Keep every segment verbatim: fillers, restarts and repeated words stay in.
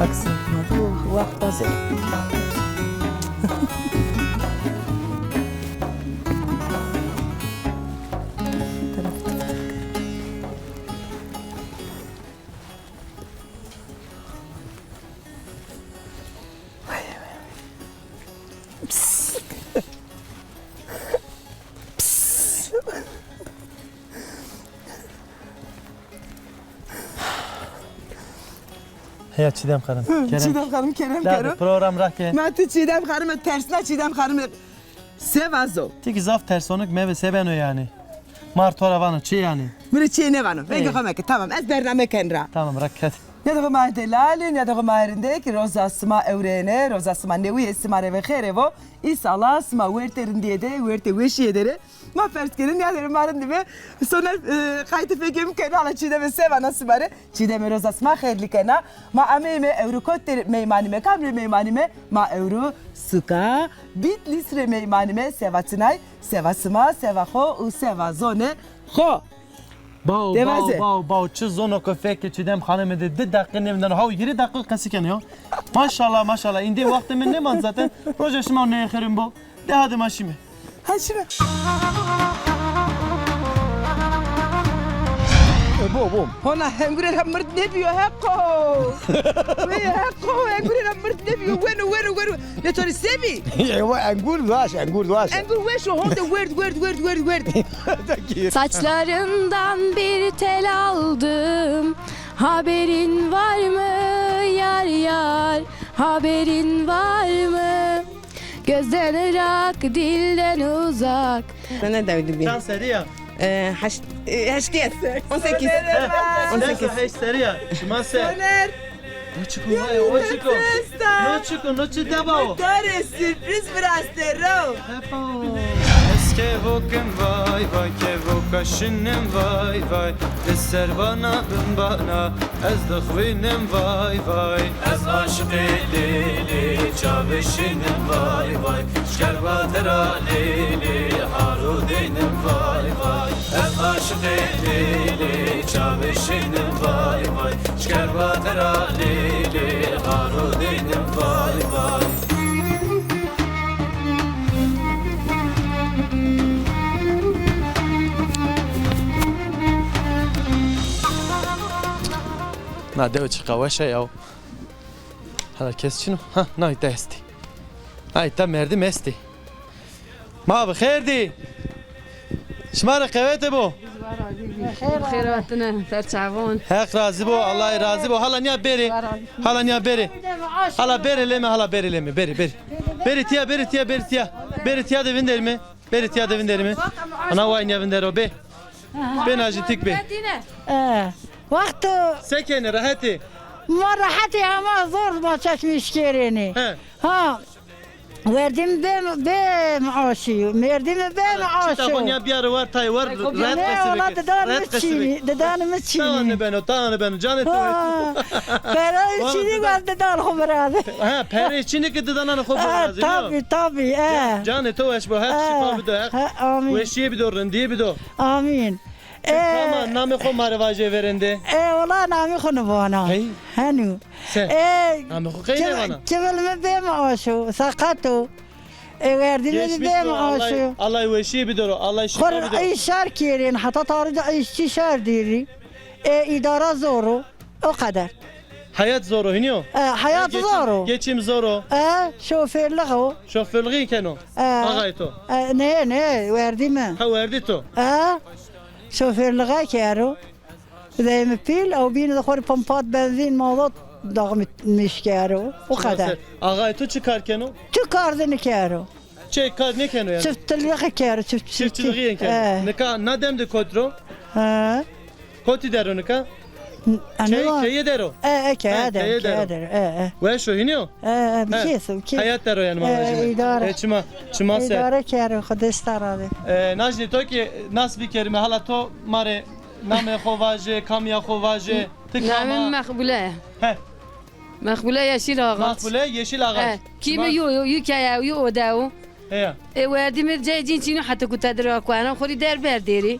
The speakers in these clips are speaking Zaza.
Kızım, wexta zey. Heya Çîdem Xanim. Kerem. Çîdem Xanim, kerem kero. Program rake. Ma ti Çîdem Xanim, tersna Çîdem Xanim. Se vazo? Ti ki zaf tersonuk mebe, se beno yanî? Mar to ra vano çi yanî? Mi rê çîyê nêvano. Vengê xo meke. Tamam, ez bername ken ra. Tamam, raket. Nîyadê xo ma delalî, nîyadê xo ma rindek, roza sima ewrêne, roza sima newîye sima rê ve xêre vo. Îsala sima wertê rindîye de, wertê weşîye de rê. Ma pers kenê, nîyadê rê ma rindî be. Soner, e, qaytê fekê mi kena, ala Çîdemê se vana sima rê. Çîdemê roza sima xêrlî kena. Ma ameyme ewro kot de meymanîme, kam rê meymanîme? Ma ewro suka Bitlîs rê meymanîme, seva çinay, seva sima, seva xo û seva zonê xo. Baw, baw, baw, baw, çi zono ke fekê Çîdem Xanime de di deqîqe nêvindeno, haw hîrê deqîqe qesî keno ya. Maşallah, maşallah. Îndî wextê mi nêmand zaten. Roja şima nêxêrin bo. De hadi ma şîme. Ha, şîme. E, bo, bo. Hona hengure ra mird nêbîyo heqo. Wê heqo, hengure ra mird nêbîyo. Weno, weno, weno. Ne to rê se bî? Ewa, engur vaş, engur vaş. Engur weş o, honde werd, werd, werd, werd, werd. Saçlarından bir tel aldım. Haberin var mı yar yar? Haberin var mı? Gözden ırak, dilden uzak. Sana da öyle bir. Çand serrî ya? Ee, haş-, e, heştê. On sekiz. He, on sekiz. Heşt serrî ya. Şima se? Soner. No çik o, vay, o çik o. No çik o, no çi deba o? Dare sürpriz viraste ro. Hepa. Ez kevokim vay vay, kevoka şinim vay vay. Di ser bana bin bana, ez dixwînim vay vay. Ez aşiqê Lêlê çavê şînim vay vay. Şker vatira Lêlê, haro deynim vay vay. Ez aşiqê Lêlê çavê şînim vay vay. Şker vatira Lêlê, haro deynim vay vay. Na dewe çiqa weş a yaw. Hala kes çin o? Ha, na îta estî. Ha, îta merdim estî. Ma bi xêr dî. Şima rê qewete bo. Xêr hatine, ser çavon. Heq razî bo, Allah razî bo. Hala nîya berê. Hala nîya berê. Hala berê leme, hala berê leme. Berê, berê. Berê tiya, berê tiya, berê tiya. Berê tiya de vinderîme. Berê tiya de vinderîme. Ana way nîya vindero be. Be najî tik be. E, wexto. Se kenê, rehet ê? Ma rehet ê ama zor ma çeşmî şikêrênê. He. Ha. Werdî mi bê, bê mi aşî, merdî mi bê mi aşî. Çita xo nîya biyarê war tayê war, rehet qesî bikê. Nê, wela didanê mi çînî, didanê mi çînî. Tawa nêbeno, tawa nêbeno, canê to. Ha, perayê çînî war didan xo virazê. Ha, perê çînî ke didananê xo virazê. Tabî, tabî, e. Canê to weş bo, Heq şîfa bido, Heq. Amîn. Weşîye bido, rindîye bido. Amîn. E, tamam, namê xo ma rê vajê verên de. E, wela namê xo nêvana. Hey. Henû. Se? E, namê xo qey nêvana? Kevil mi bê mi aşo, seqet o. E, werdî mi bê mi aşo. Allah weşîye bidero, Allah şîfa bidero. Xo rê îş şer kêrên, heta tarî de îşçî şer dîrî. E, îdara zor o. O qeder. Heyat zor o, hînî yo? E, heyat zor o. Geçim zor o. E, şofêrlix o. Şofêrlixî keno? E. Axayê to? E, nê, nê, werdî mi. Ha, werdî to? E, şofêrlixî kero. Bideyê mi pîl, ew bînî de xo rê pompat benzîn, mazot daxmîş kero. O qeder. Axayê to çi kar keno? Tu kar de nêkero. Çi kar nêkeno yanî? Çiftçilixî kero, çiftçî. Çiftçilixî keno. E. Nika na dem de kot ro? He. Kotî der o nika? Keye der o? E, e, keye der, keye der o. E, e. Weş o, hînî yo? E, e, bi kêf o, kêf. Heyat der o yanî, ma vajîme. E, îdare. E, çima, çima ser. Îdare kero, Xwedê star abe. E, Najnî, to kî nas bikerîme, hala to ma rê namê xo vaje, kamîya xo vaje, ti kam a? Namê mi Meqbule. He. Meqbule Yeşil Ağaç. Meqbule Yeşil Ağaç. E, kî mi yo, yo, yo keye, yo ode o. Heya. E, werdî mi cayê cîn çîno heta ku tedî ra kuena, xo rê der ber dêrî.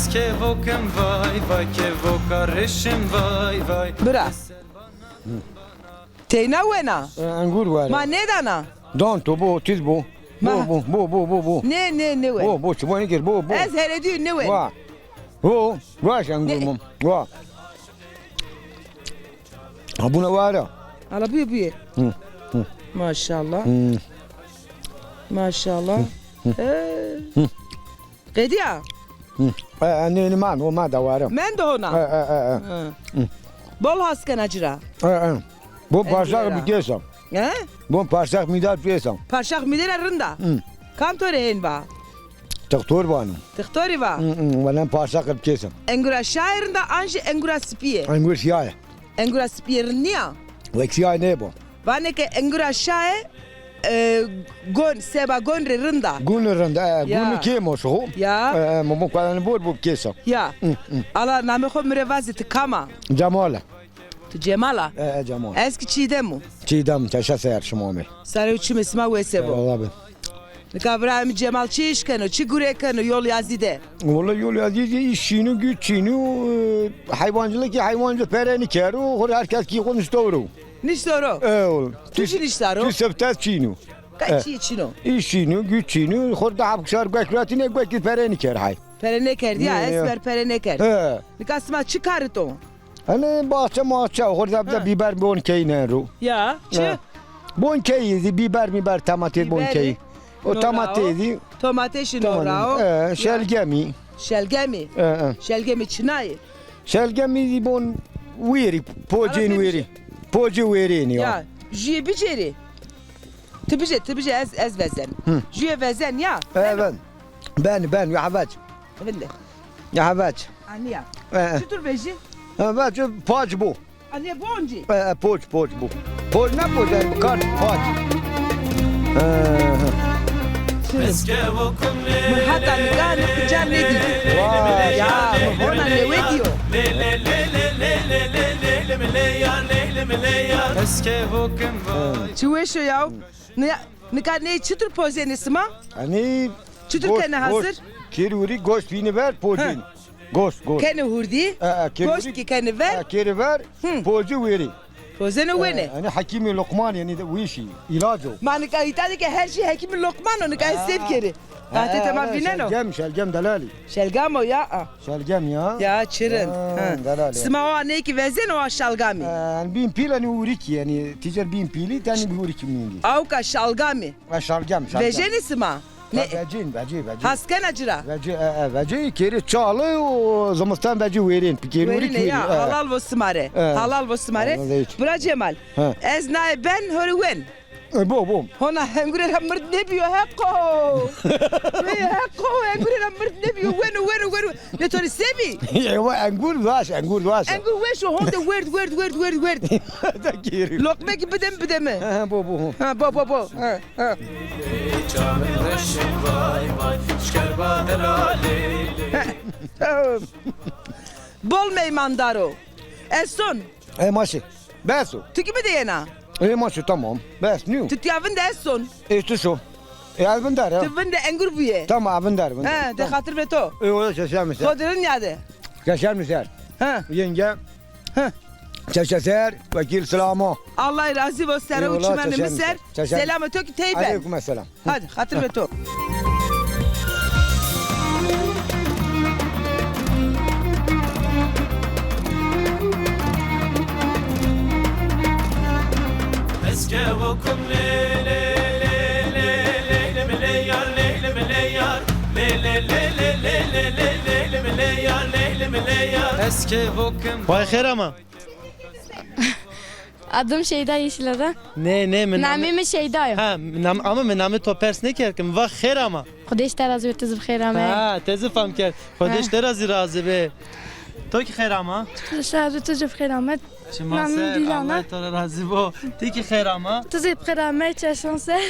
Ez kevokim vay vay, kevoka reşim vay vay. Bira. Teyna wena. E, engur were. Ma nêdana. Don to bo, tiz bo. Bo, bo, bo, bo, bo, bo. Ne, ne, ne we. Bo, bo, çi bo, ne kir, bo, bo. Ez heredî ne we. Wa. Bo, wa şengur mum. Wa. Ha, buna wara. Ala buyur, buyur. Hı, hı. Maşallah. Hı. Maşallah. Hı, hı. He. Hı. Qedîya? Hı. E, e, nê, nê, ma, o ma da wara. Mendo hona? E, e, e, e. Hı. Hı. Bol has kena ci ra. E, e. Bo parşak bikêsa. He? Bo parşak mîdar bikêsa. Parşak mîdera rinda. Hı. Kam to rê hên va? Tixtor vano. Tixtorî va? Hı, hı, welen parşak bikêsa. Engura şaye rinda an jî engura sipîye? Engur şaye. Engura sipîye rind nîya? Wek şaye nêbo. Vanê ke engura şaye, e, gon, seba gon rê rind a. Gon rê rind, e, gon kêm o şixo. Ya. E, e, mo, mo kuedanê bor bo bikêsa. Ya. Hı, hı. Ala namê xo mi rê vazê, ti kam a? Cemal a. Tu Cemal a? E, e, Cemal. Ez ki Çiğdem o. Çiğdem, teşa ser şima amê. Sare û çimê sima wese bo. Allah be. Nika birayê mi Cemal çi îş keno, çi gure keno yol yazî de? Wala yol yazî de îş çîn o, güç çîn o, e, heywancılık ki heywancılık pere nikero, xo rê her kes kî xo nişto ro. Nişto ro? E, wala. Tu jî nişta ro? Tu sifte çîn o. Kay çî çîn o? Îş çîn o, güç çîn o, xo rê daha bikşar guek ratîne, guek ki pere niker hay. Pere nêkerdî ya, esmer pere nêkerd. He. Nika sima çi karit o? Hani bahçe mahçe, xo rê de biber bon keyî nêro. Ya, çi? He. Bon keyî zî, biber miber, tematê bon keyî. O tematê zî. Tomatêşî norao. E, şelgemî. Şelgemî. E, e. Şelgemî çinayê? Şelgemî zî bon wêrî, pocên wêrî. Pocê wêrênî ya. Ya, jüye bicêrî. Ti bije, ti bije, ez, ez vezen. Hı. Jüye vezen ya. E, ben. Ben, ben, ya vec. Vinde. Ya vec. Aniya. E, e. Çitur vejî? E, vec, pac bu. Aniye boncî. E, e, poc, poc bu. Poc ne poc, e, kar pac. E, e. Mi heta nika nî pican nêdî. Vay. Ya, mi hona newe dîyo. Çi weş o yaw. Nika ney çitur pozenê sima? Hani çitur kene hazir? Kêrûrî goşt bîne ver pocên. Goşt, goşt. Kene hurdî, e, e, goşt kî kene ver. E, kêrî ver, pocî wêrî. Pozeno wene. E, hani Hekîmî Lokman, yani de wîşî, îlac o. Ma nika îta de ke her şey Hekîmî Lokman o, nika ez sêv kerî. Qatê tema vîneno. Şelgem, şelgem delalî. Şelgam o ya. Şelgem ya. Ya çirin. Sima o aney ki vezen o şalgamî. Yani bin pîl, hani urikî, yani ticer bin pîlî, tani bir urikî mîndî. Awka şalgamî. Ha, şalgam, şalgam. Vejenî sima? Ne? Ha, vecîn, vecî, vecî. Has kena ci ra? Vecî, e, e, vecî, kêrî çalî û zimistan vecî wêrên. Pikêrî wêrên, ya, e. Halal vo sima rê. E. Halal vo sima rê. Bira Cemal. Ha. Ez naye ben hori wen. E, bo, bo. Hona hengure ra mird nêbîyo heqo. Wê heqo, hengure ra mird nêbîyo. Weno, weno, weno. Ne to rê se bî? Ewa engur vaş, engur vaş. Engur weş o, honde werd, werd, werd, werd, werd. Da geri. Loqmekî bidem, bideme. Ha, ha, bo, bo. Ha, bo, bo, bo. Ha, ha. Ha. Bol meymandar o. Ez son. E, maşe. Bes o. Tu kî mi de yena? E, maşe, tamam. Bes, nîyo. Tu tîya vinde ez son. E, tu so. E, ez vindar, ha. Ti vinde engur bûye. Tamam, vindar, vindar. Ha, de xatir be to. E, o da çeşe mi ser. Xodirin ya de. Çeşe mi ser. Ha. Yenge. Ha. Çeşe ser, vekil selamo. Allah razî bo, sere û çimenê mi ser. Eyvallah, çeşe mi ser. Çeşe mi ser. Selamê to ki tey ben. Aleyküm selam. Hadi, xatir be to. Vay xêr ama. Adım Şeyda Yeşilada. Nê, nê, mi namê... Namê mi Şeyda yo. Ha, nam-, ama mi namê to pers nêkerd ke, mi va xêr ama. Xwedê ji te razî be, ti zî bi xêr ame. Ha, ti zî fam kerd. Xwedê ji te razî, razî be. To kî xêr ama? Ti zî razî, ti zî bi xêr ame. Çima ser, Allah to ra razî bo. Ti kî xêr ama? Ti zî bi xêr ame, çeşon ser.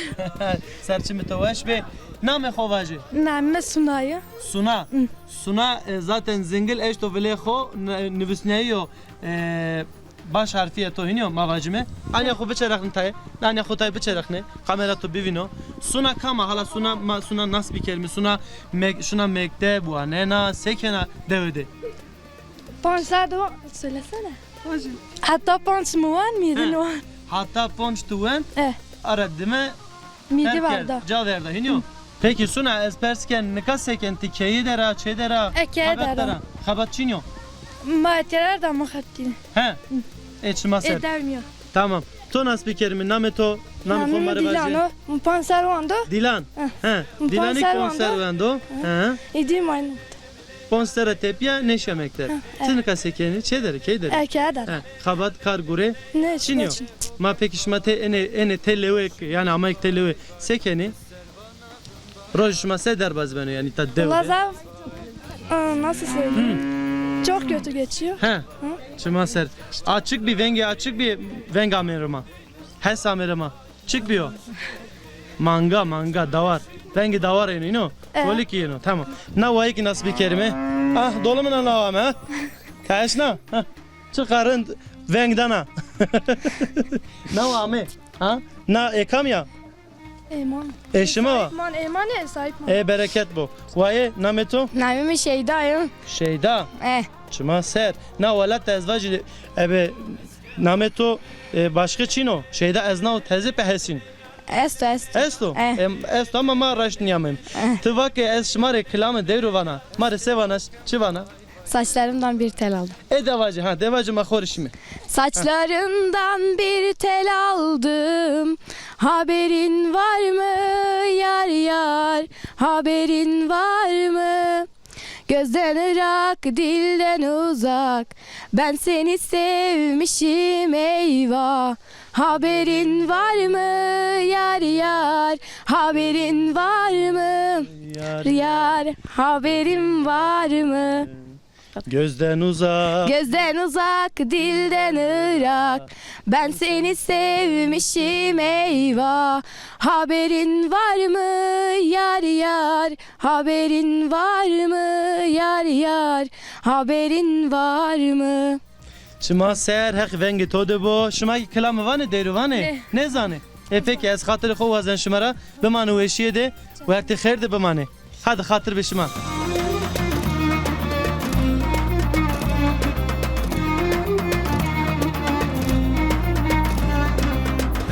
Ser çimê to weş be. Namê xo vaje. Namê mi Suna yo. Suna. Hı. Suna, e, zaten zingil eşto vilê xo, n-, nivîsnayî yo. E, baş harfî yê to hînî yo, ma vacime. Anya xo biçerexne tayê. Anya xo tayê biçerexne. Kamera to bivîno. Suna kam a? Hala Suna, ma Suna nas bikerîme. Suna mek-, şuna mekteb wanena, se kena dewe de? Panc serr de wan, söylesene. Heta panc mi wan, mîdin wan. Heta panc tu wen, ara dime Mîdî verda. Ca verda, hînî yo? Peki Suna, ez pers ken, nika se ken, ti keyî der a, çê der a? E, keyî der a. Xebat çin yo? Ma terer da ma xebtî. He. E, çima ser. E, dermîya. Tamam. To nas bikerîme, namê to, namê xo ma rê vaje. Namê mi Dîlan o. Mi panc serr wendo. Dîlan. He. Dîlanî panc serr wendo. He. Îdî mayno. Ponc serra tepîya nêşîya mekteb. Ha, evet. Ti nika se kenî? Çê der ê, key der ê? E, key der ê. Ha, xebat, kar, gure? Nê, çin yo. Çin. Ma pekî şima tey enê, enê tey lewe, yanî amayê tey lewe, se kenî? Rojê şima se derbaz beno, yanî ta dewe de? Valla zaf, e, nasıl söyleyeyim? Çok kötü geçiyor. He. Hı? Çima ser. Açık bir, vengê açık bir veng amê rima. Hes amê rima. Çik bîyo? Manga, manga, dawar. Vengê dawar êno, îno? E. Kolikî êno, tamam. Na wayî kî nas bikerîme. Ah, dolu mi na nawa ame, ha? Ka eşna? Ha. Çiqa rind veng dana. Nawa ame, ha? Na ê kam ya? Ê ma. Ê şima wa? Sahip man, ê ma nê, sahip man. Ê bereket bo. Wayê, namê to? Namê mi Şeyda yo. Şeyda? E. Çima ser. Na welat de ez vajî, ebe namê to, e, başqe çin o? Şeyda, ez naw teze pê hesîn. Esto, esto. Esto? E. Em, esto ama ma raşt nîyamên. E. Ti va ke ez şima rê kilame dewro vana. Ma rê se vana, çi vana? Saçlarımdan bir tel aldım. E de vaje, ha, de vaje ma xo rê şîme. Saçlarından bir tel aldım. Haberin var mı yar yar? Haberin var mı? Gözden ırak, dilden uzak. Ben seni sevmişim, eyvah. Haberin var mı yar yar? Haberin var mı yar yar? Haberin var mı? Gözden uzak. Gözden uzak, dilden ırak. Ben seni sevmişim, eyvah. Haberin var mı yar yar? Haberin var mı yar yar? Haberin var mı? Çima ser, Heq vengê to de bo. Şima kî kilame vanê, dewro vanê? Nê. Nêzanê? E peki, ez xatirê xo wazen şima ra. Bimane weşîye de, wertê xêr de bimane. Hadi xatir be şima.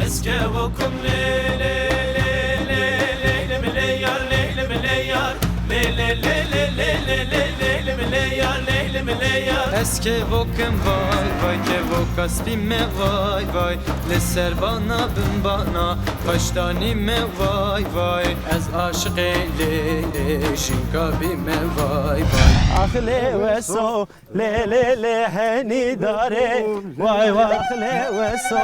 Ez kevokim lê lê lê lê leylim lê yar, leylim lê yar. Lê lê lê lê lê lê lê leylim lê yar, leylim lê yar. Ez kevokim vay vay, kevoka spî me vay vay. Li ser bana bin bana, kaştanî me vay vay. Ez aşiqê lê lê, şinka bî me vay vay. Ax lê weso, lê lê lê henî dare, vay vay. Ax lê weso.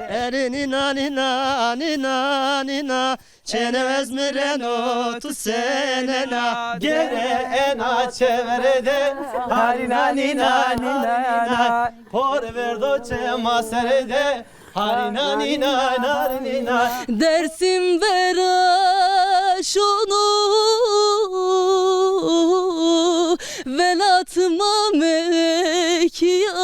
Eri nîna nîna, nîna nîna. Çênê ez mi reno tu senena. Gere ena çevere de, harîna nîna nîna nîna. Hor verdo çê ma sere de, harîna nîna, harîna nîna. Dersim vera şono, velat ma Mekî ya.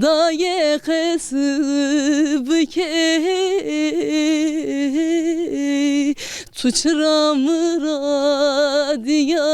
Dayê qesib key, tu çira mi ra diya.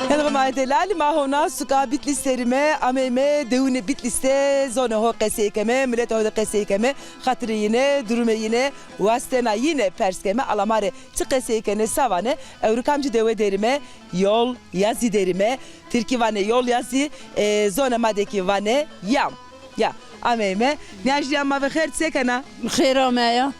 Helga ma delalî, ma hona suka Bitlîs serîme, ameyme dewûnê Bitlîs de zonê ho qesey keme, miletê ho de qesey keme, xatirê yîne, durumê yîne, wastena yîne pers keme, ala ma rê çi qesey kenê, sa vanê, ewro kamcî dewe derîme, yol yazî derîme, tirkî vanê yol yazî, e, zonê ma de kî vanê yam. Ya, ameyme. Nîya jî ya ma ve xêr, se kena? Xêr ameya.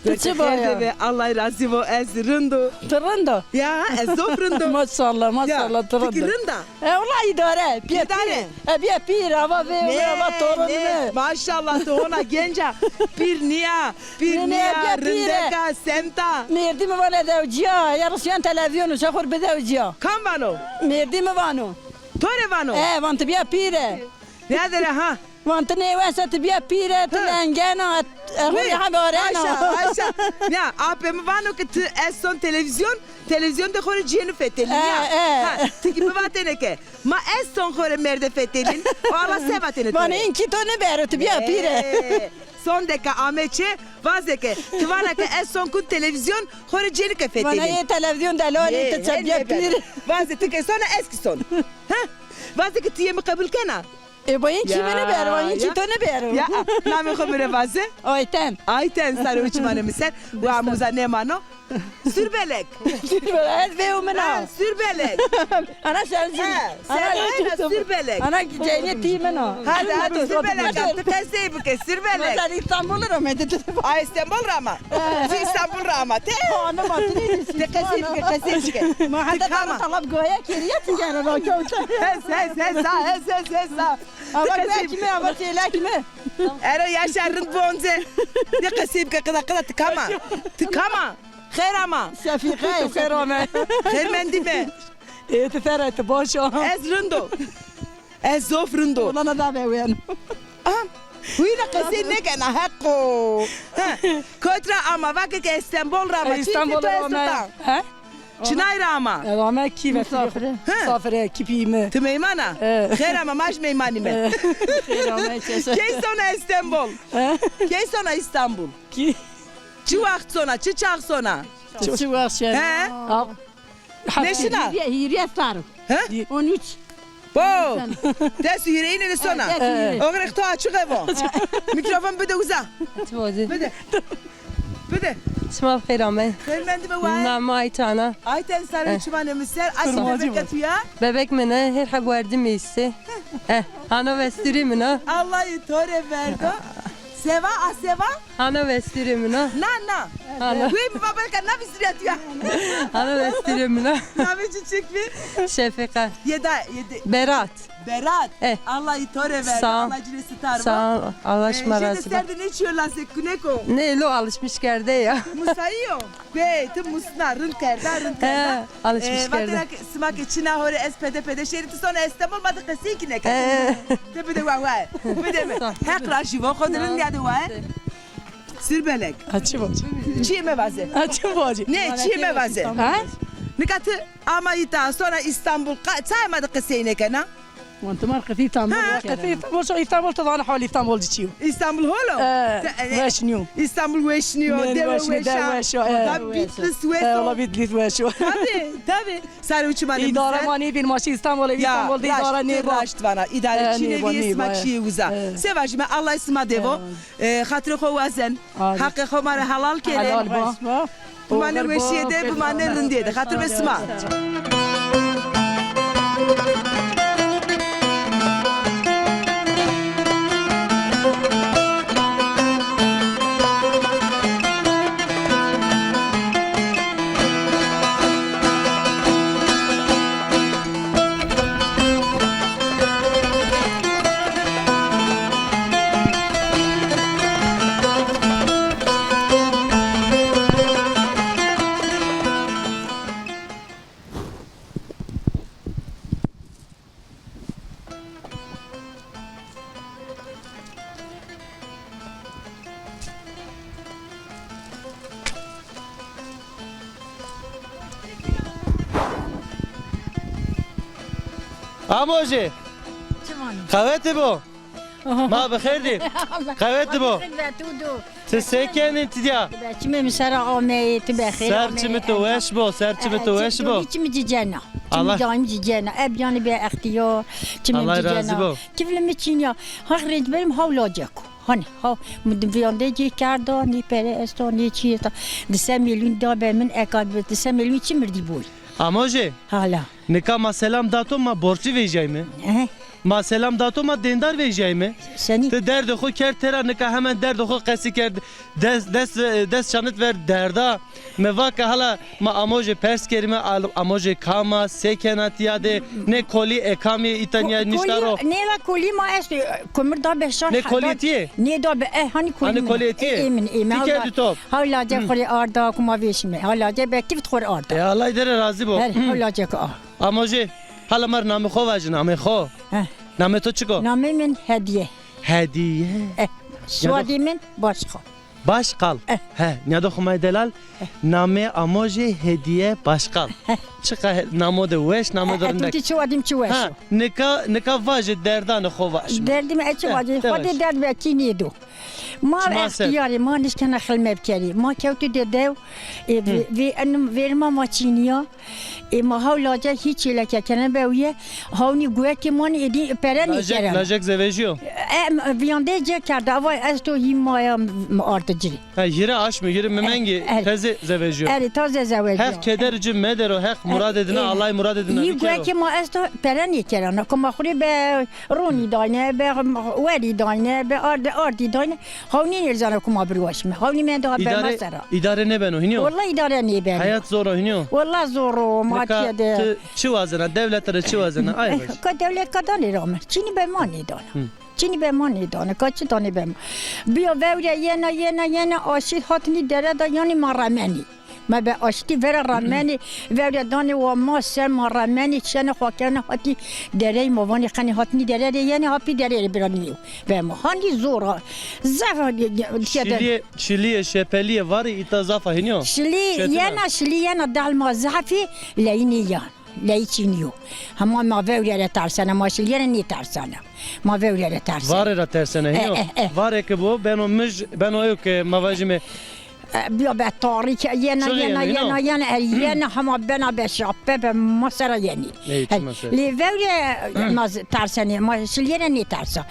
Ti çi baya? Xêr de be, Allah razî bo, ez rind o. Ti rind o? Ya, ez zof rind o. Maşallah, maşallah, ti rind o. Ti kî rind a? E, wela îdare, bîya pîr. E, bîya pîr, ava vê, ava torun mi. Maşallah, ti hona genc a. Pîr nîya, pîr nîya, rindek a, semt a. Mêrdî mi vanê dewcîya, ya risyan televîzyon û şexur bidewcîya. Kam vano? Mêrdî mi vano. To rê vano? E, van ti bîya pîr e. Nêdere ha. Van ti nêwes a, ti bîya pîr e, ti lengena, e, xo rê ha barena. Haşa, haşa. Ya, apê mi vano ki ti ez son televîzyon, televîzyon de xo rê cênî fetelîn ya. E, e. Ha, ti kî mi vatêne ke ma ez son xo rê mêrde fetelîn. O ala se vatêne to rê? Vanê înkî to nêbero, ti bîya pîr e. E, son de ke ame çê, vazê ke ti vana ke ez son kun televîzyon, xo rê cênî ke fetelîn. Vanê ê televîzyon delalî, ti çe bîya pîr. Vazê ti ke sona, ez kî son. Ha? Vazê ke ti yê mi qebul kena. E, bo yin kî mi nêbero, yin kî to nêbero. Ya, namê xo mi rê vaze. Ayten. Ayten, sare û çimanê mi ser. Wa muza nêmano. Surbelek. Surbelek, ez bêwî min a. Ha, Surbelek. Ana sen jî. Ha, sen ana Surbelek. Ana ceynê tî min a. Hadi, hadi, Surbelek, ti qesey bike, Surbelek. Mesela Îstanbul ra me dedi. A, Îstanbul ra ma. Ti Îstanbul ra ama te. Hanım atını. Ti qesey bike, qesey bike. Ma hata tamam, tamam, goya keriye ti gene ra kewte. Hes, hes, hes, ha, hes, hes, hes, ha. Ama belki mi, ama çêlek mi? Ero yaşa, rind bonce. Ne qesey bike, qida, qida, ti kama. Ti kama. Xêr ama. Şefîqe, xêr ame. Xêr mendîme. Ê, ti ser e, ti baş a. Ez rind o. Ez zof rind o. Ona na da be wen. Aha. Huyna qesey nêkena, heqo. Ha. Kot ra ama, vake ke Îstanbul ra ama. Îstanbul ra ama. Ha? Çinay ra ama? E, ame kî ve. Misafire. Ha. Misafire, kî pî mi. Ti meyman a? E. Xêr ama, ma jî meymanîme. E. Xêr ama, çeşe. Key sona Îstanbul? E? Key sona Îstanbul? Kî? Çi waxt sona, çi çax sona? Çi, çi waxt şena? He? Ab-, hîrîye, hîrîye sar. He? On üç. Bo! Des û hîrêyîne de sona. Des û hîrê. Oxirê to açık evo. Mikrofon bide uza. Bide. Bide. Çima xêr ame. Xêr mendîme wa. Name Aytana. Ayten, sare û çimanê mi ser. Aşî bebek tu ya? Bebek mi ne, her heb werdî mi îşte. Eh, hano vesturî mi na. Allahî to rê verdo. Seva, a seva? Hano vesturî mi na. Na, na. Hano. Wê mi babel ka na vesturîya tu ya. Hano vesturî mi na. Name çiçik mi? Şefika. Yeda, yedi. Berat. Berat. Eh. Allahî to rê verdo. Sağ ol. Allah ci rê sitar bo. Sağ ol. Allah şima razî bo. Jêde ser de ne çiyo lase kuneko? Ne, lo alışmış kerde ya. Musayî yo. Guey, ti musna, rind kerda, rind kerda. He, alışmış kerda. Vatena ke sima ke çina ho rê ez pede pede şêrî, ti sona Îstanbul, ma de qesey kî nêkerd. He. Ti bide wa wa. Bide mi. Heq ra jî vo, xo de rind ya de wa. Surbelek. Ha, çi vaci? Çiyê mevaze. Ha, çi vaci? Ne, çiyê mevaze. Ha? Nika ti ama îta, sona Îstanbul, qa-, çay ma de qesey nêkena? Wan ti mar qisî Îstanbul. Ha, qisî Îstanbul, so Îstanbul, ti zana halî Îstanbul ci çi yo? Îstanbul hol o? E, weş nîyo. Îstanbul weş nîyo, dewe weş a. Dewe weş o, e. Tabi Bitlis weş o. E, ola Bitlis weş o. Tabi, tabi. Sare û çimanê mi ser. Îdare ma nêbîn, ma şî Îstanbul, Îstanbul de îdare nêba. Raşt vana, îdare çinê bî, sima kişîyê uza. Se vajîme, Allah sima devo. E, xatirê xo wazen. Heqê xo ma rê helal kenê. Helal ba. Bimane weşîye de, bimane rindîye de. Xatir be sima. Amojê. Çi vanî? Qewetî bo. Ma bi xêr dî. Qewetî bo. Ti se kenî ti dîya? Çimê mi sera ameyî, ti bi xêr ameyî. Ser çimê to weş bo, ser çimê to weş bo. Çimê cicena. Çimê daîm cicena. Eb yanî be extîyar. Çimê cicena. Allah razî bo. Kiflê mi çînîya. Haq rênc berim hawla ceko. Hanî ha, mi di vîyandê cê kerda, nê pere esta, nê çî esta. Di se mîlyûn da be min, eka bi di se mîlyûn çi mirdî boy. Amojê. Hala. Nika ma selam da to, ma borçlî vejîyayme. Ehe. Ma selam da to, ma dêndar vejîyayme. Senî? Ti derdê xo kerd tera, nika hemen derdê xo qesî kerd. Des, des, des çanit ver derda. Mi va ke hala ma amojê pers kerîme, al-, amojê kam a, se kena tîya de, nê kolî ê kamî, îta nîya nişta ro. Nê la kolî ma esto, kumir da be şar. Nê kolî tîyê? Nê da be, e, hanî kolî. Hanî kolî tîyê? Ê min, ê min. Ti kerdî top. Hawla ce xo rê arda, kuma vêşîme. Hawla ce be kifit xo rê arda. E, Allah îdare razî bo. Her, hawla ce ke a. Amojê, hala ma rê namê xo vajin, namê xo. Heh. Namê to çik o? Namê min Hedîye. Hedîye. Eh, soyadê min Başkal. Başkal. Eh. He, nîyado Xumay delal. Eh. Namê amojê Hedîye Başkal. Heh. Çiqa he-, namo de weş, namo de rindek. Eh, eh, tu çi wadîm çi weş. Ha, nika, nika vaje derdanê xo vaş. Derdî mi e çi vaje. Xo de derd be kî nêdo. Ma extîyarê ma nişkena xilme bikerî. Ma kewtî de dew, e, vê, vê enim, verima ma çînîya. E, ma haw lace hîç çêleke kene be wîye, hawnî guwekê ma nê êdî pere nêkeren. Lajek zevejîyo? E, vîyandê ce kerda, ava esto hî maya mi ardi ci rê. Ha, hîre aşmî, hîre mimengî teze zevejîyo. Erê, taze zevejîyo. Heq keder ci medero, Heq muradê dina, Allay muradê dina bikero. Hî guwekê ma esto pere nêkerena. Ko ma xwu rê be ronî dayne, be werî dayne, be ard-, ardî dayne. Hawnî nêrzana ku ma birwaşîme. Hawnî menda ha berma sera. Îdare nêbeno hînî yo? Wella îdare nêbeno. Heyat zor o hînî yo? Wella zor o, ma tîya de. Ti çi wazena? Dewlete rê çi wazena? Ay baş. Ka dewlet ka danê ra mi? Çînî be ma nêdana. Hı. Çînî be ma nêdana. Ka çi danê be ma? Bîya vewre yena, yena, yena, aşî hatnî dere de yanî ma remenî. Ma be aştî vera ramenî, vewre danê wa ma ser ma ramenî, şenê xo kena hatî dereyê ma vanê qenê hatnî dere rê yenê, ha pî dere rê biranîyo. Ve ma hanî zor a. Zaf a, ge-, ge-, tîya de. Şilîye, şilîye, şepelîye varê îta zaf a hînî yo? Şilî yena, şilî yena, dal ma zafî, leyî nêyan. Leyî çînî yo. Hema ma vewre rê tersena, ma şilîye rê nêtersena. Ma vewre rê tersena. Varê ra tersena hînî yo? Eh, eh, eh. Varê ke bo, beno mij, beno ew ke ma vajîme, E, bîya be tarî ke yena, yena, yena, yena, e, yena hema bena be şape be ma sera yenî. Lê vewre ma z-, tersenê, ma şilîye rê nêtersa.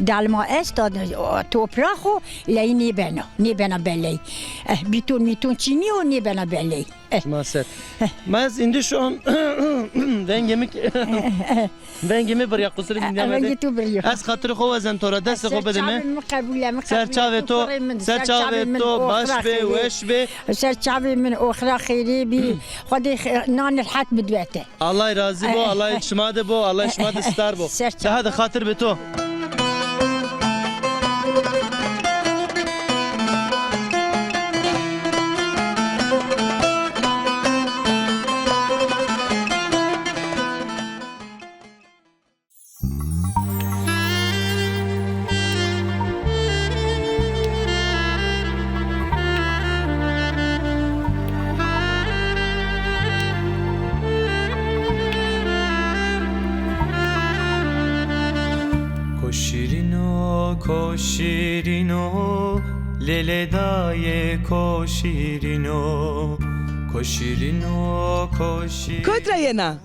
Dal ma esta, o, toprax o, leyî nêbena, nêbena beley. Eh, bîton mîton çînî yo, nêbena beley. Eh. Ma ser. Ma ez îndî şu an vengê mi ke-, Vengê mi birya, qusurê mi dîya mede. Vengê to birya. Ez xatirê xo wazen to ra, destê xo bide mi. Ser çavê mi qebule, mi qebule. Ser çavê to, ser çavê to baş bê, weş bê. Ser çavê min oxira xêrê bî. Xwedê xe-, nanê rehet bidiwete. Allah razî bo, Allah şima de bo, Allah şima de star bo. Ser çavê. De hadi xatir bi to. Ko şîrîno, ko şîrîno, lêlê dayê ko şîrîno, ko şîrîno, ko şîrîno. Kot ra yena?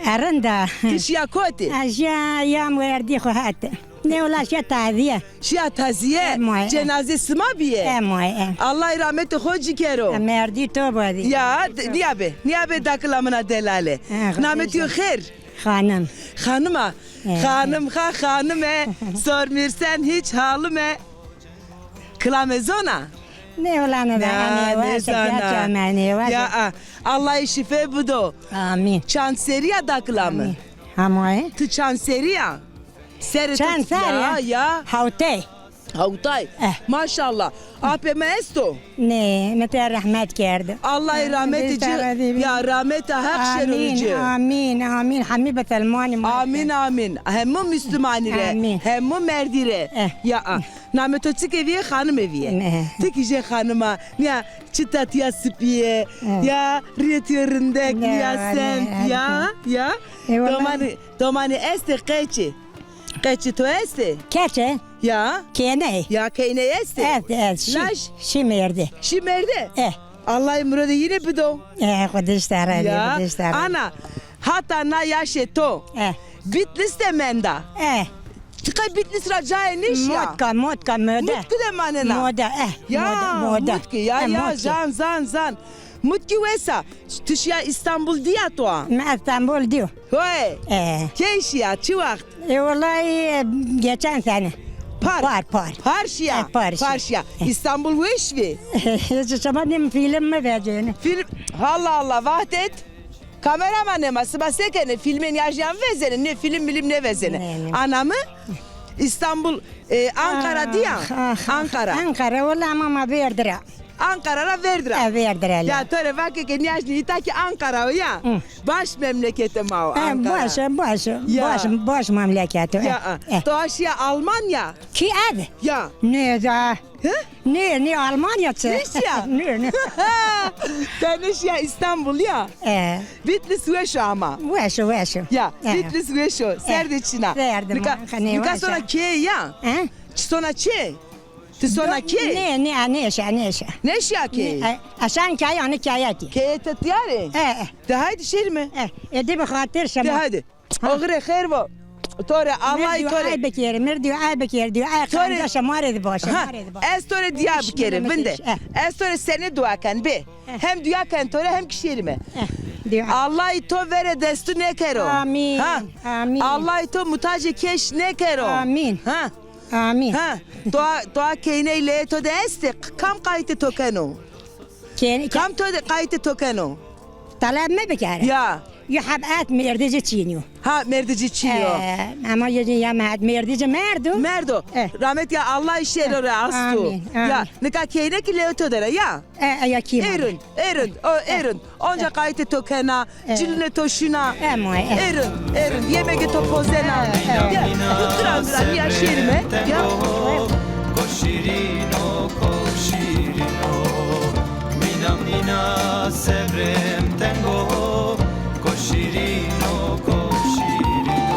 E, rind a. Ti şiya kotî? Ez şiya, ya merdî xo het. Nê wela şiya tazîye. Şiya tazîye? E, moy, e. Cenazê sima bîye? E, moy, e. Allah rahmetê xo ci kero. E, merdî to badî. Ya, d-, nîya be. Nîya be dakila mina delale. E, namê to yo xêr? Xanim. Xanim a. E. Xanim xa xanim e. Sormîrsen hiç halim e. Kilame zona? Nê wela nêzana. Nêzana. Ya, a, Allahî şîfe bido. Amîn. Çand serî ya da kilame? Amîn. Hema ye. Ti çand serî ya? Serê to çand serî ya? Ya, ya. Hawtey. Hawtay. Eh. Maşallah. Apê mi esto? Nê, mi te rehmet kerdi. Allahî rahmetê ci, ya rahmeta Heq şêro ci. Amîn, amîn, amîn. Hemî bisilmanî ma. Amîn, amîn. Hemû Müslümanî rê, hemû merdî rê. Eh. Ya, a. Namê to çike vîye, xanime vîye. Ti kî jê xanima, nîya çita tîya sipî ye, ya rîyê tîya rindek, nîya sent, ya, ya. E, wellahî. Domanî, domanî estê qeçî. Qeçî to estê? Keçe. Ya. Kêney. Ya kêney estê? Est, est. Şî, laj? Şî merde. Şî merde? Eh. Allahî muradê yîne bido. Eh, Xwedê ji te razî, Xwedê ji te razî. Ana, hata na yaşê to. Eh. Bitlis de menda. Eh. Ti qey Bitlis ra cayê nêşîya? Motka, motka, mode. Mutki de manena. Mode, eh. Ya, mode, mode. Mutki, ya, ya, zan, zan, zan. Mutki wes a. Ti şîya Îstanbul dîya to a? Mi Îstanbul dîyo. Hoy. E. Key şîya, çi wext? E, wellahî, e, geçen sene. Par. Par, par. Par şîya. E, par şîya. Par şîya. E. Îstanbul weş bî. Hiç, şima nêm fîlm mi vecêne? Fîlm, Allah Allah, vaxt et. Kameraman ema, siba se kenê? Fîlmên yajîyan vezenê, nê fîlm milîm nêvezenê. Nê, nê. Ana mi? Îstanbul, e, Ankara dîya. Ah, ah, ah. Ankara. Ankara, wela ama ma vêrd ra. Ankara ra vêrd ra. E, vêrd ra ya. Ya, to rê vake ke nîyajnî îta kî Ankara o ya. Hı. Baş memleketê ma o Ankara. E, baş, baş, baş, baş memleket o. Ya, e. To a şîya Almanya? Kî ev? Ya. Nê da. Hı? Nê, nê Almanya çi? Nêşîya? Nê, nê. Te nêşîya Îstanbul ya? E. Bitlis weş o ama. Weş o, weş o. Ya, e. Bitlis weş o. E. Serdê çin a. Serdê. Nika, nika sona kê ya? E? Çi sona çê? Ti sona kê? Nê, nê, nêşa, nêşa. Nêşîya kê? Nê, e, eşan kaya, anî kaya kê. Keyê ti tîya rê? E, e. De haydi şêrîme. E, e, de bi xatir şima. De haydi. Ha. Oxirê xêr bo. To rê, Allay to rê. Mir dua bikêr, mir dua bikêr, dua qandê şima rê de bo, şima rê de bo. Ez to rê dua bikerî, vinde. Ez to rê senî dua ken, bê. Hem dua ken to rê, hem kî şêrîme. Dua. Allay to verê destû nêkero. Amîn. Ha. Amîn. Allay to mutacê keş nêkero. Amîn. Ha. Amîn. Ha. To a, to a keyney leyê to de estê, kam qaytê to keno? Kên-, kam to de qaytê to keno? Taleb mi bikere? Ya. Yo heb et mêrdî ci çînî yo. Ha, mêrdî ci çînî yo. E, ama yo, ya me-, mêrdî ci merdo. Merdo. E. Rahmet ya, Allay şêro rê astû. Amîn, amîn. Ya, nika keynekî leyê to der a ya. E, e, ya kî ma. Ê rind, ê rind, o, ê rind. Onca qaytê to kena, cilinê to şina. E, ma, e. Ê rind, ê rind. Yemegê to pozena. E, e. Ya, tu qiran qiran ya şêrîme. Ya. Ko şîrîno, ko şîrîno. Mîna mîna sebrêm teng o, ko şîrîno, ko şîrîno.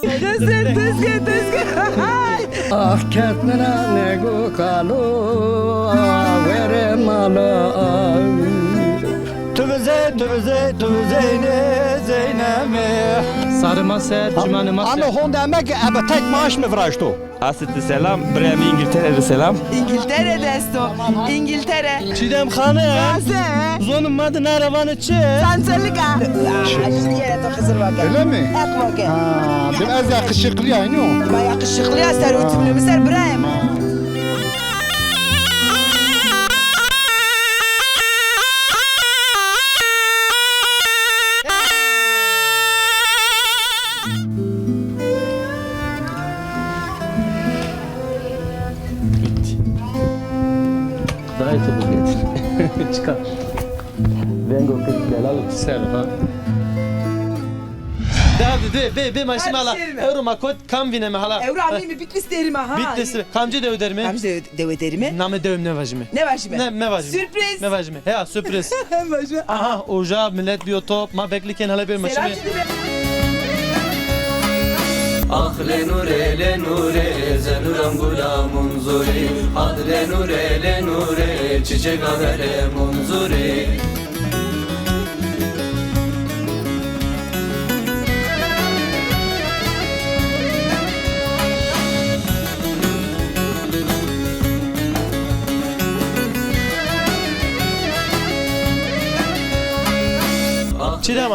Dizgin, dizgin, dizgin. Hay! Ah, kerd mi ra nego kalo, ah, were mala, ah. Tu vizey, tu vizey, tu vizeyne, zeyneme. Sarı ma ser, çimanê ma ser. Ame honde eme ke ebe tek maaş mi viraşto. Asiti selam, birayê mi Îngiltere de selam. Îngiltere de esto. Îngiltere. Çiğdem Hanım. Taze. Zonê ma de nara vanê çi? Sansalika. Aa, yere to Xizir vake. Öyle mi? Heq vake. Ha, bir ez yakışıklı aynı o. Ma yakışıklı ya, ser otimli mi ser birayê mi? Dayê to bigêtir. Çıkar. Vengo kırk delal. Serva. Daha de, de, be, be, maşim hala. Ewro ma kot kam vîneme hala. Ewro amî mi Bitlis derîme ha. Bitlis. Kamcî dewe derîme? Kamcî dewe, dewe derîme? Namê dewe mi nêvajîme. Nêvajîme. Ne, mevajîme. Sürpriz. Mevajîme. Heya, sürpriz. Aha, uca millet bîyo top. Ma bekle ken hele bir maşine. Selam şimdi be. Ah le nure, le nure, zenuram gula munzuri. Ad le nure, le nure, çiçek avere munzuri. Çiğdem,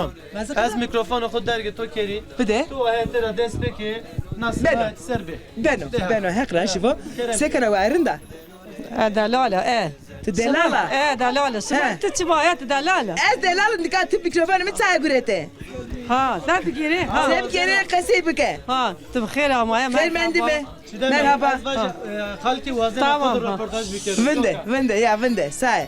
ez mîkrofonê xo dergê to kerî. Bide. Tu o hetê ra dest pê ke. Beno. Beno, beno, Heq razî bo. Se kena wa, rind a? E, delal a, e. Ti delal a? E, delal a. Sima ti çima, e, ti delal a. Ez delal im, nika ti mîkrofonê mi çaya gurete? Ha, se bikerê? Ha. Se bikerê, qesey bike. Ha, ti bi xêr amaye. Xêr mendî be. Merhaba. Ez vaja, e, xalkî wazena xo de roportaj bikerê. Vinde, vinde, ya vinde. Saye.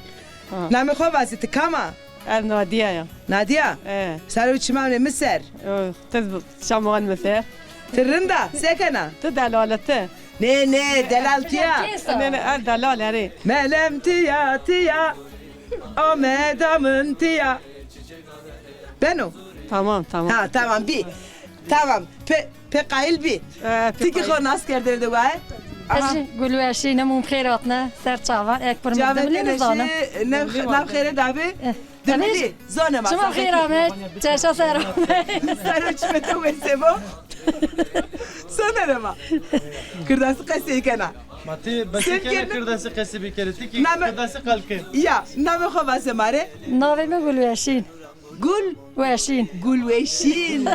Namê xo vazî, ti kam a? Ez Nadîya ya. Nadîya? E. Sare û çimanê mi ser. O, ti şamoxan mi ser. Ti rind a, se kena? Ti delal a ti. Nê, nê, delal tîya. Nê, nê, ez delal erê. Melem tîya, tîya. Ameda min tîya. Beno? Tamam, tamam. Ha, tamam, bî. Tamam. Pê, pê qayîl bî. E, pê qayîl. Ti kî xo nas kerdêne de waye. Ez jî Gulweşîn im, xêr hatine ser çavan. Ek pir mi dimilî nizana. Çavê te ne şî, ne, nav xêre dabi. E. Dimilî, zonê ma. Çima xêr ame, çeşa ser ame. Ser û çimê to wese bo. Sonerê ma. Kirdasî qesey kena. Ma ti beşî kena kirdasî qesey bikerê, ti kî kirdasî qal ke. Ya, namê xo vaze ma rê. Navê mi Gulweşîn. Gul? Weşîn. Gulweşîn.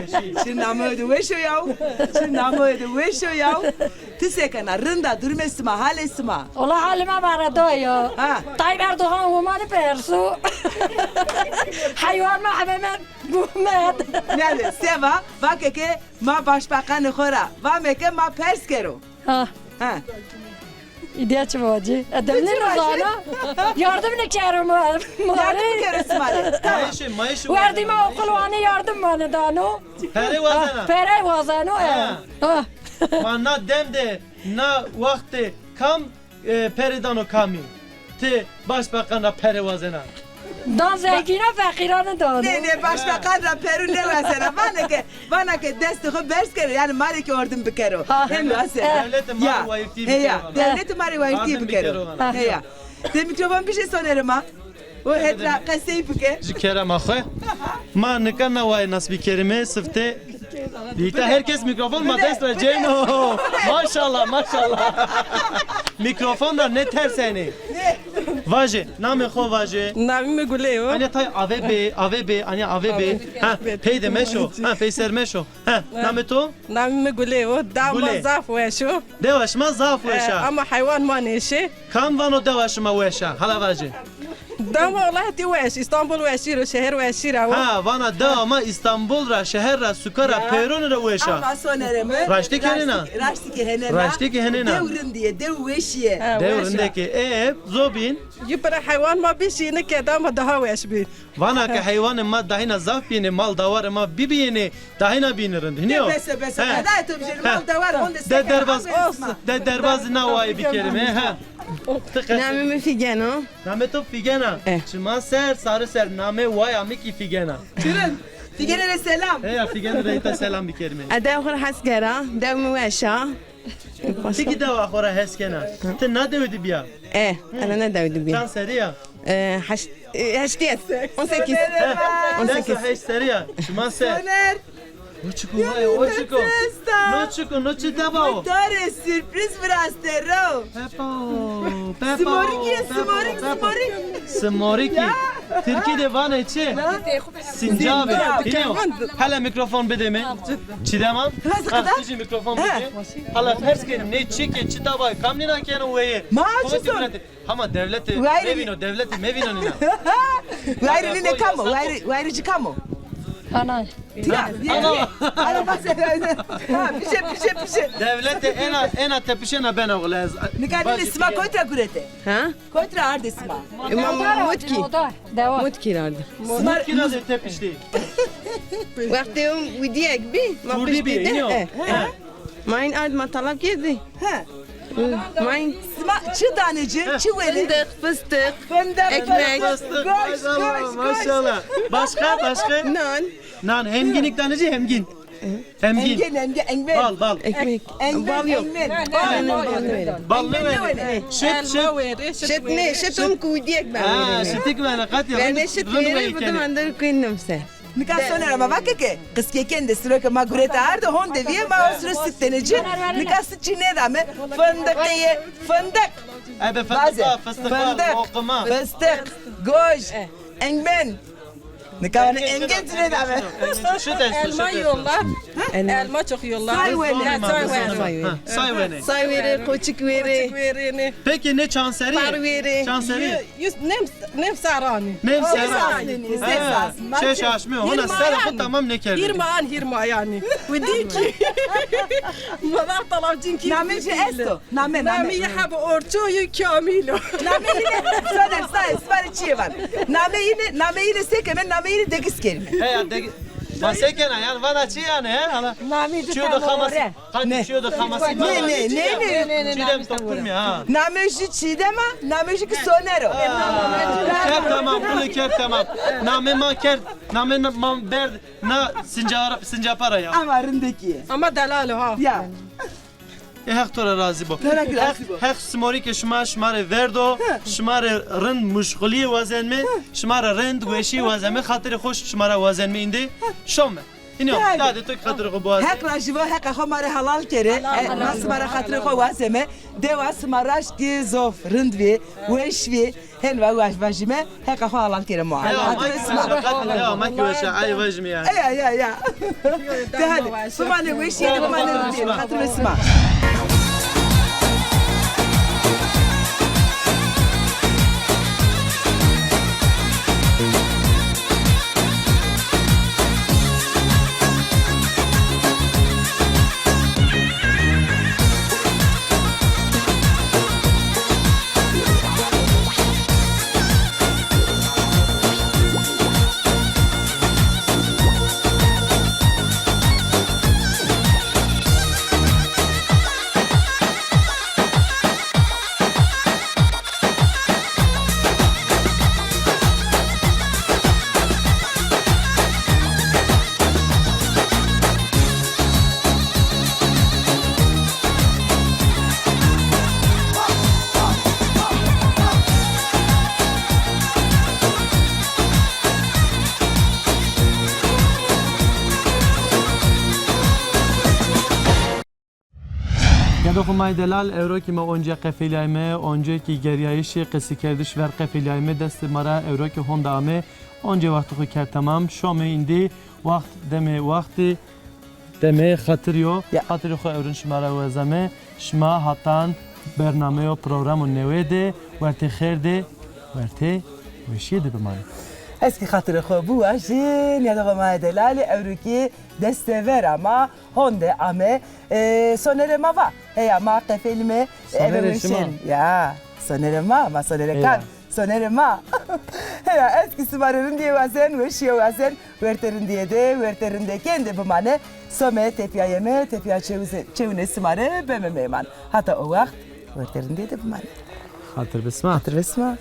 Çi namoyê de weş o yaw. Çi namoyê de weş o yaw. Ti se kena? Rind a, durumê sima, halê sima? Ola halê ma vereda ya. Ha. Tayyip Erdoğan Omanî persu. Heywan ma hememe gumet. Nede, seva, vake ke ma başbakanê xo ra vame ke ma pers kero. Ha. Ha. Îdîya çi vacî? E, dem nêzana. Yardım nêkero ma, ma rê. Yardım nêkero sima rê. Tamam. Mayişê, mayişê. Werdî ma oqul wanê yardım ma nêdano. Pere wazena. Pere wazeno, e. Ha. Ha. Ma na dem de, na waxt de kam, e, pere dano kamî? Ti başbakan ra pere wazena? Dan zengîna, feqîran nêdano. Nê, nê, başbakan ra peru nêwazena. Vana ke, vana ke destê xo berz kero, yanî ma rê kî ordim bikero. Ha. Hem wazena. Dewlete ma rê wayirtî bikero. Heya, dewlete ma rê wayirtî bikero. Heya. Ti mikrofon bijê sonerê ma. O het ra qesey bike. Ji kerema xo. Ma nika na waye nas bikerîme, sifte. Dîta herkes mikrofon ma dest ra cêno. Maşallah, maşallah. Mikrofon ra nêtersenê. Vajê, namê xo vajê. Namê mi Gule yo. Anya tay ave bê, ave bê, anya ave bê. Ha, pey de meşo. Ha, peyser meşo. Ha, namê to? Namê mi Gule yo. Dewa ma zaf weş o. Dewa şima zaf weş a. E, ama heywan ma nêşê. Kam vano dewa şima weş a? Hala vajê. Dama wela hetî weş, Îstanbul weşî ro, şeher weşî ra wo. Ha, vana dewa ma Îstanbul ra, şeher ra, suka ra, pêrone ra weş a. Ama sonerê mi. Raştî kenêna? Raştî, raştî kî henêna. Raştî kî henêna. Dew rindî yê, dew weşî yê. Ha, dew rindekî. E, zobîn? Yi pira heywan ma bişîne ke dama daha weş bî. Vana ke heywanê ma dahîna zaf bînê, mal dawarê ma bibîyênê, dahîna bînê rind. Hînî yo? Bese, bese. Qedayê to bijêrî, mal dawar honde se. De derbaz, de derbaz na wayî bikerîme, ha. Namê mi Fîgen o. Namê to Fîgen a? E. Çima ser, sare ser, namê waya mi kî Fîgen a. Çirin. Fîgenê rê selam. Heya, Fîgenê rê îta selam bikerîme. Ez dewa xo ra hes kena, dew mi weş a. Ti kî dewa xo ra hes kena. Ti na dewe de bîya? E, ez na dewe de bîya. Çand serrî ya? E, heşt, e, heştî est. On sekiz. He, on sekiz. Heşt serrî ya. Şima ser. Soner. O çiko, vay, o çiko. No çiko, no çi deba o? Dare sürpriz viraste ro. Pepo, pepo, Simoriki, pepo, simoriki, pepo. Simoriki. Simoriki. Ya. Tirkî de vanê çi? Sincabî. Sincab. Hînî yo. Hele mikrofon bidê mi. Çiğdem am. Biraz ha, daha. Ti jî mikrofon bidê. Hala ferz kenî, nê çi ke, çi tabay, kam nîna keno weye. Ma çi son? Hama dewlete mevîno, dewlete mevîno nîna. Wayirî nîne kam o? Wayirî, wayirî ci kam o? Ana. Tîya. Ana. Ana bak sen. Ha, pişe, pişe, pişe. Dewlete ena, ena tepişena bena oğul ez. Nika nîne sima kotî ra gurete? Ha? Kotî ra ardê sima? E, ma, ma, Mutkî. Mutkî ra ardê. Mutkî ra de tepiştê. Wextê widîyek bî, ma piştî de. He. Ma în ard ma talab kerdî. He. Ma în. Sima çi danê ci, çi werê? Fındık, fıstık, ekmek. Fındık, fıstık, goş, goş, goş. Maşallah. Başka, başka? Nan. Nan, hemgînik danê ci, hemgîn. Hemgîn. Hemgîn, hemgîn, hemgîn. Bal, bal. Ekmek. Bal yok. Bal nêweno. Bal nêweno. Şit, şit. Şit nê, şit om ku diyek ben. Ha, şitik ben, qat ya. Ben de şit verî, bu da ben de kuyunum se. Nika sonera ma vake ke, qizkêkên de siro ke ma gurete arde, honde vîye ma o siro sitene ci. Nika sit çi nêdame, fındık ye, fındık. Ebe fındık, fıstık, fıstık, lokma. Fıstık, goj, engmen. Nika vanê engin ci nêdabe. Engin ci nêdabe. Elma yolla. Elma çok yolla. Say wenê. Ha, say wenê. Ha, say wenê. Say wenê, koçik wenê. Koçik wenê. Peki ne çanserî? Par wenê. Çanserî. Yüz, nem, nem saranî. Nem saranî. Ses asnenî, ses asnenî. Şeş aşmî. Hona sera xo tamam nêkerdî. Hîrman, hîrma yanî. Widî ki. Mala talavcîn ki. Namê ci esto. Name, name. Namê yi heb orço yi kamîl o. Name yine, soner, say, sipare çiyê van. Name yine, name yine sekeme, name yine degiz kerime. He ya, deg-, ma sekena, yanî vana çi yanî, he? Ala. Name de çiyo da xamas. Hadi çiyo da xamas. Ne, ne, ne, ne. Çiğdem Toplum ya, ha. Name ji Çiğdem a, name ji ki Soner o. Ker tamam, bunu ker tamam. Name ma ker, name ma ber, na sincar, sincapara ya. Ama rindekî. Ama delal o, ha. Ya. E, Heq to ra razî bo. To ra kî razî bo. Heq, Heq simorî ke şima, şima rê verdo, şima rê rind muşxulîye wazenme, şima rê rind weşîye wazenme, xatirê xo şima ra wazenme îndî, şome. Hînî yo, dadê to kî xatirê xo biwazê. Heq razî bo, Heqa xo ma rê helal kerê. E, ma sima ra xatirê xo wazeme. Dewa sima raşt kî zof rind vî, weş vî. Hen va-, vaj-, vajîme, Heqa xo helal kerê ma. Ewa, ma kî weş a, ay vajîme ya. Eya, ya, ya. De hadi, bimane weşî, bimane rindî, xatirê sima. Gedo xo ma yê delal, ewro kî ma oncîya qefelîyayme, oncîya kî gerîyayîşê qesîkerdiş ver qefelîyayme, destê ma ra ewro kî honde ame, oncîya wextê xo kerd temam, şome îndî, wext demê wextî, demê xatirî yo, xatirê xo ewrin şima ra wazeme, şima hatan bernameyo programo newe de, wertê xêr de, wertê weşîye de bimanê. Ez kî xatirê xo biwajî, nîyada xo ma yê delalî, ewro kî destê vera ma, honde ame, e, sonerê ma va. Heya ma qefelîme, eve weşên. Ya, sonerê ma, ma sonerêkan. Sonerê ma. Heya, ez kî sima rê rindîye wazen, weşîye wazen, wertê rindîye de, wertê rindekên de bimane. Some tepîya yeme, tepîya çewise-, çewine sima rê beme meyman. Hata o wext, wertê rindîye de bimane. Xatir be sima. Xatir be sima.